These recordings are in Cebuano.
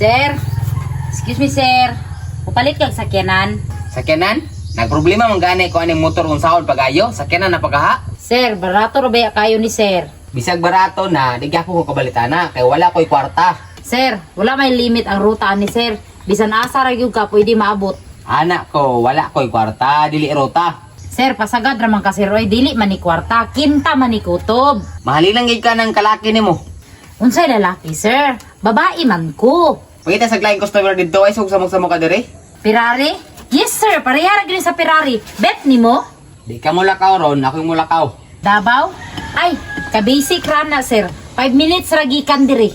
Sir, excuse me, sir. Upalit kag sakyanan. Sakyanan? Nagproblema man gani ko aning motor kung sahod pagayo, sakyanan na pagaha. Sir, barato ra ba kayo ni sir? Bisag barato na, di gyapon ko kabalitana kay wala ko'y kwarta. Sir, wala may limit ang ruta ni sir. Bisan asa ra gyud ka pwede maabot. Ana ko, wala ko'y kwarta, dili ruta. Sir, pasagad ra man ka, sir, oy, dili man ni kwarta, kinta man ni kutob. Mahalilang gid ka ng kalaki nimo. Unsay lalaki, sir? Babae man ko. Pagita sa laing customer didto ay sug samok-samok ka diri. Ferrari? Yes, sir, pareha ra gyud sa Ferrari. Bet nimo? Di ka mulakaw ron, ako'y mulakaw. Davao? Ay, ka-basic ra na, sir. 5 minutes ra gikan diri.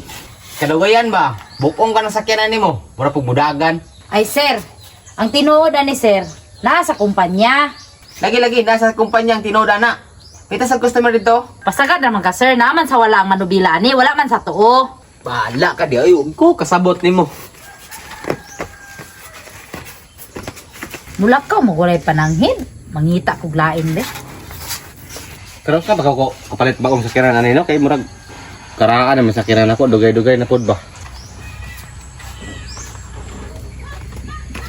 Kadugayan ba? Bukong ka ng sakyanan nimo. Mura pug mudagan. Ay, sir, ang tinuod ani, sir, nasa kumpanya. Lagi-lagi nasa kumpanyang tinuod na. Pita sa customer dito. Pasagad naman ka, sir, naman sa wala ang manubila ani, wala man sa tuo. Bahala ka di ay ko kasabot nimo. Mulakaw mo walay pananghid. Mangita kog lain be. Karon ka baka ko kapalit bagong sakyanan ani no kay murag karaan naman sakyanan ako, dugay-dugay na pud ba.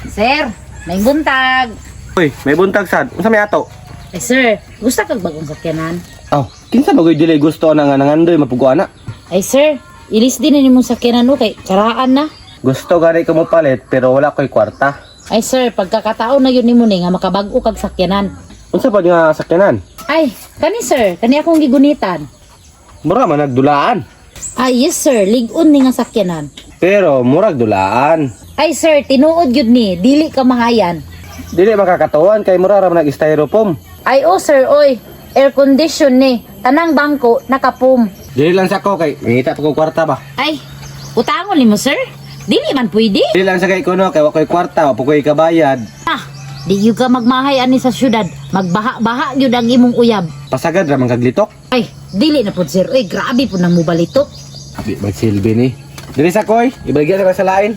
Sir, may buntag. Uy, may buntag sad. Unsa may ato? Ay, sir, gusto kag bagong sakyanan? Oh, kinsa ba goy dili gusto na nga nangandoy mapugo ana? Ay, sir, ilis din ni mong sakyanan no kay karaan na. Gusto gani ko mo palit pero wala ko'y kwarta. Ay, sir, pagkakataon na yun nimo ni nga makabag-o kag sakyanan. Unsa pa nga sakyanan? Ay, kani sir, kani akong gigunitan. Mura man nagdulaan. Ay, yes sir, lig-on ni nga sakyanan. Pero murag dulaan. Ay, sir, tinuod gyud ni, dili ka mahayan. Dili makakatuan kay mura ra man nag styrofoam. Ay, oh sir, oy, air condition ni. Tanang bangko nakapum. Dili lang sa ko kay mangita pa ko kwarta ba. Ay, utangon nimo, sir. Dili man pwede. Dili lang sa kay kuno kay wa ko'y kwarta, wa po ko'y kabayad. Ah, di gyud ka magmahay ani sa syudad. Magbaha-baha gyud ang imong uyab. Pasagad ra man kaglitok. Ay, dili na pud, sir. Oy, grabe pud nang mubalitok. Di magsilbi ni. Dili sa koy, ibaligya sa sa lain.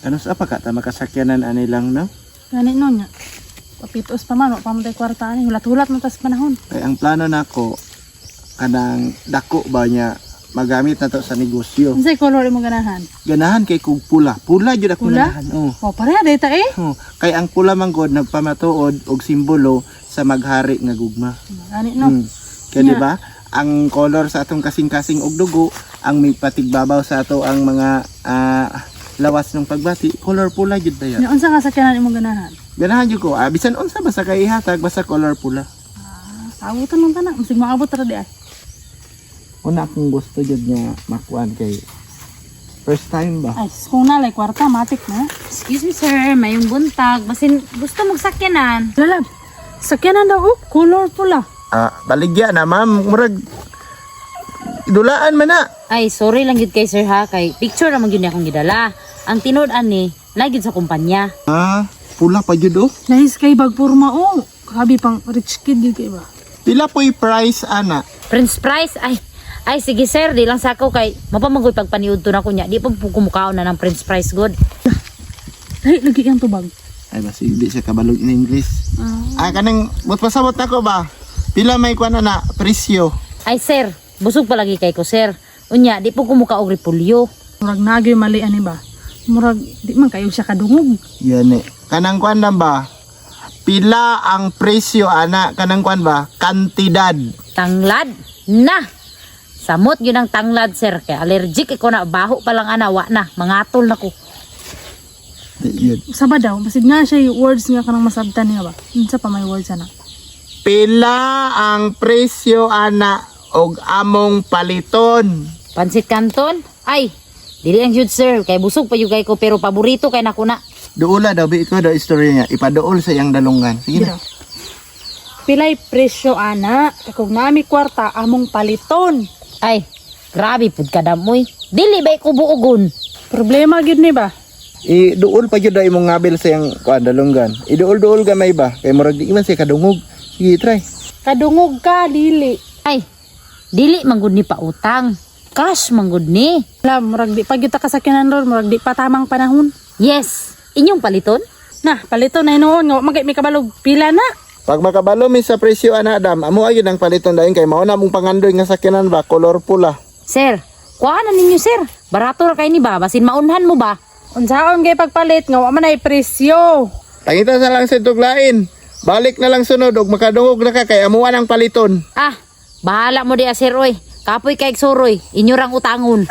Ano sa pa ka ta makasakyanan ani lang no? Gani no nya. Papitos pa man, wa pa man tay kwarta ani, hulat-hulat man tas panahon. Kay ang plano nako kanang dako ba niya magamit na to sa negosyo. Unsay color imong ganahan? Ganahan kay kog pula. Pula jud ako Pula? ganahan. Oh. Oh, pareha day ta eh. Oh, kay ang pula man god nagpamatuod og simbolo sa maghari nga gugma. Gani no. Kaya di ba? Ang color sa atong kasing-kasing og dugo, ang may patigbabaw sa ato ang mga lawas ng pagbati, color pula jud ba Nya unsa nga sakyanan imong ganahan? Ganahan jud ko. Ah, bisan unsa basta kay ihatag basta color pula. Abutan man tanan, bisag maabot ra di ay. Una akong gusto jud nga makuan kay first time ba? Ay, sus, kung nalay kwarta matik na. Excuse me, sir, mayong buntag. Basin gusto mong sakyanan. Lalab. Sakyanan daw oh, color pula. Ah, baligya na ma'am, murag dulaan man na. Ay, sorry lang gyud kay sir ha, kay picture ra man gyud ni akong gidala. Ang tinuod ani, na gyud sa kumpanya. Ah, pula pa jud oh. Nice kay bag porma oh. Grabe pang rich kid gyud kay ba. Pila po'y price ana? Prince Price, ay, ay sige sir, di lang sako kay mapamangoy pagpaniud to na ko niya. Di pa po kumukaon na ng Prince Price good. Dali lagi ang tubag. Ay basi hindi siya kabalog in English. Ah, kanang but pasabot nako ba? Pila may kuan ana presyo? Ay sir, busog palagi kay ko, sir. Unya, di po kumuka og repulyo. Murag nagyoy mali ani ba. Murag di man kayo siya kadungog. Yan eh. Kanang kuan lang ba? Pila ang presyo ana kanang kuan ba? Kantidad. Tanglad na. Samot yun ang tanglad, sir, kay allergic ko na, baho pa lang ana, wa na, mangatol na ko. Yun. Usa ba daw? Basig nga siya yung words nga kanang masabtan niya ba? Unsa pa may words ana? Pila ang presyo ana og among paliton? Pansit Canton? Ay, dili ang jud, sir, kay busog pa yun kay ko pero paborito kay nako na. Duola daw bi ikaw daw istorya niya. Ipaduol sa iyang dalunggan. Sige na. Pilay presyo ana, kung nami kwarta among paliton. Ay, grabe pud kadamoy. Dili ba ko buogon? Problema gyud ni ba? Iduol pa jud daw imong ngabil sa iyang kuan dalunggan. Iduol-duol gamay ba? Kay murag di man siya kadungog. Sige, try. Kadungog ka dili. Ay, dili manggod ni pautang. Cash manggod ni. La, murag di pa gyud ta kasakyanan ron, murag di pa tamang panahon. Yes, inyong paliton? Na, paliton na hinuon nga wa man kay may kabalog pila na. Pag makabalo mi sa presyo ana Adam, amo ayun ang paliton dayon kay mao na mong pangandoy nga sakyanan ba color pula. Sir, Kuha na ninyo, sir. Barato ra kay ni ba? Basin maunhan mo ba? Unsaon kay pagpalit nga wa man ay presyo. Pangita sa lang sa tuglain. Balik na lang sunod og makadungog na ka kay amuan ang paliton. Ah, bahala mo di sir oy. Kapoy kay suroy. Inyo rang utangon.